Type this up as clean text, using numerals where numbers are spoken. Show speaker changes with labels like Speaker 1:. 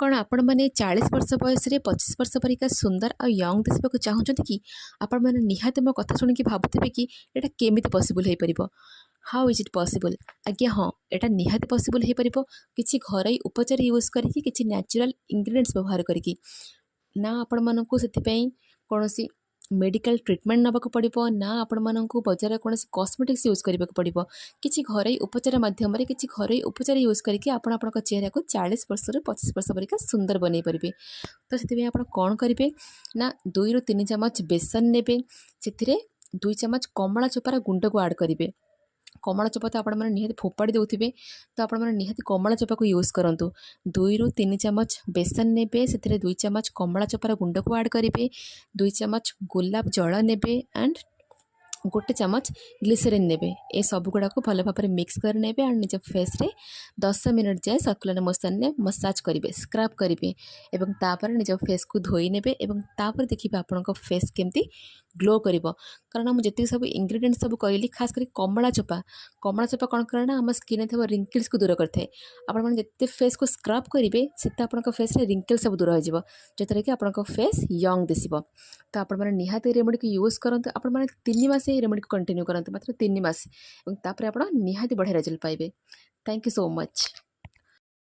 Speaker 1: କ'ଣ ଆପଣମାନେ 40 ବର୍ଷ ବୟସରେ 25 ବର୍ଷ ପରିକା ସୁନ୍ଦର ଆଉ ୟଙ୍ଗ ଦିଶିବାକୁ ଚାହୁଁଛନ୍ତି କି? ଆପଣମାନେ ନିହାତି ମୋ କଥା ଶୁଣିକି ଭାବୁଥିବେ କି ଏଇଟା କେମିତି ପସିବୁଲ୍ ହେଇପାରିବ? How is it possible? ଆଜ୍ଞା ହଁ, ଏଇଟା ନିହାତି ପସିବୁଲ୍ ହେଇପାରିବ, କିଛି ଘରୋଇ ଉପଚାର ୟୁଜ୍ କରିକି, କିଛି ନ୍ୟାଚୁରାଲ୍ ଇନଗ୍ରିଡ଼ିଏଣ୍ଟସ୍ ବ୍ୟବହାର କରିକି। ନା ଆପଣମାନଙ୍କୁ ସେଥିପାଇଁ କୌଣସି ମେଡ଼ିକାଲ ଟ୍ରିଟମେଣ୍ଟ ନେବାକୁ ପଡ଼ିବ, ନା ଆପଣମାନଙ୍କୁ ବଜାରରେ କୌଣସି କସ୍ମେଟିକ୍ସ ୟୁଜ୍ କରିବାକୁ ପଡ଼ିବ। କିଛି ଘରୋଇ ଉପଚାର ମାଧ୍ୟମରେ, କିଛି ଘରୋଇ ଉପଚାର ୟୁଜ୍ କରିକି ଆପଣ ଆପଣଙ୍କ ଚେହେରାକୁ 40 ବର୍ଷରୁ 25 ବର୍ଷ ପରିକା ସୁନ୍ଦର ବନେଇ ପାରିବେ। ତ ସେଥିପାଇଁ ଆପଣ କ'ଣ କରିବେ ନା, 2ରୁ 3 ଚାମଚ ବେସନ ନେବେ, ସେଥିରେ 2 ଚାମଚ କମଳା ଚୋପାର ଗୁଣ୍ଡକୁ ଆଡ଼୍ କରିବେ। କମଳା ଚୋପା ତ ଆପଣମାନେ ନିହାତି ଫୋପାଡ଼ି ଦେଉଥିବେ, ତ ଆପଣମାନେ ନିହାତି କମଳା ଚୋପାକୁ ୟୁଜ୍ କରନ୍ତୁ। 2ରୁ 3 ଚାମଚ ବେସନ ନେବେ, ସେଥିରେ 2 ଚାମଚ କମଳା ଚୋପାର ଗୁଣ୍ଡକୁ ଆଡ଼୍ କରିବେ, 2 ଚାମଚ ଗୋଲାପ ଜଳ ନେବେ ଆଣ୍ଡ 1 ଚାମଚ ଗ୍ଲିସେରିନ୍ ନେବେ। ଏ ସବୁଗୁଡ଼ାକୁ ଭଲ ଭାବରେ ମିକ୍ସ କରିନେବେ ଆଣ୍ଡ ନିଜ ଫେସ୍ରେ 10 ମିନିଟ୍ ଯାଏ ସର୍କୁଲାର ମୋସନ୍ରେ ମସାଜ କରିବେ, ସ୍କ୍ରବ୍ କରିବେ ଏବଂ ତାପରେ ନିଜ ଫେସ୍କୁ ଧୋଇ ନେବେ ଏବଂ ତାପରେ ଦେଖିବେ ଆପଣଙ୍କ ଫେସ୍ କେମିତି ଗ୍ଲୋ କରିବ। କାରଣ ମୁଁ ଯେତିକି ସବୁ ଇନଗ୍ରିଡ଼ିଏଣ୍ଟ ସବୁ କହିଲି, ଖାସ୍ କରି କମଳା ଚୋପା, କମଳା ଚୋପା କ'ଣ କରେ ନା ଆମ ସ୍କିନ୍ରେ ଥିବା ରିଙ୍କିଲ୍ସକୁ ଦୂର କରିଥାଏ। ଆପଣମାନେ ଯେତେ ଫେସ୍କୁ ସ୍କ୍ରବ୍ କରିବେ, ସେତେ ଆପଣଙ୍କ ଫେସ୍ରେ ରିଙ୍କିଲ୍ସ ସବୁ ଦୂର ହୋଇଯିବ, ଯେଉଁଥିରେ କି ଆପଣଙ୍କ ଫେସ୍ ୟଙ୍ଗ ଦିଶିବ। ତ ଆପଣମାନେ ନିହାତି ରେମେଡ଼ିକୁ ୟୁଜ୍ କରନ୍ତୁ। ଆପଣମାନେ 3 ମାସ ଏଇ ରେମେଡ଼ିକୁ କଣ୍ଟିନ୍ୟୁ କରନ୍ତୁ, ମାତ୍ର 3 ମାସ, ଏବଂ ତାପରେ ଆପଣ ନିହାତି ବଢ଼ିଆ ରେଜଲ୍ଟ ପାଇବେ। Thank you so much.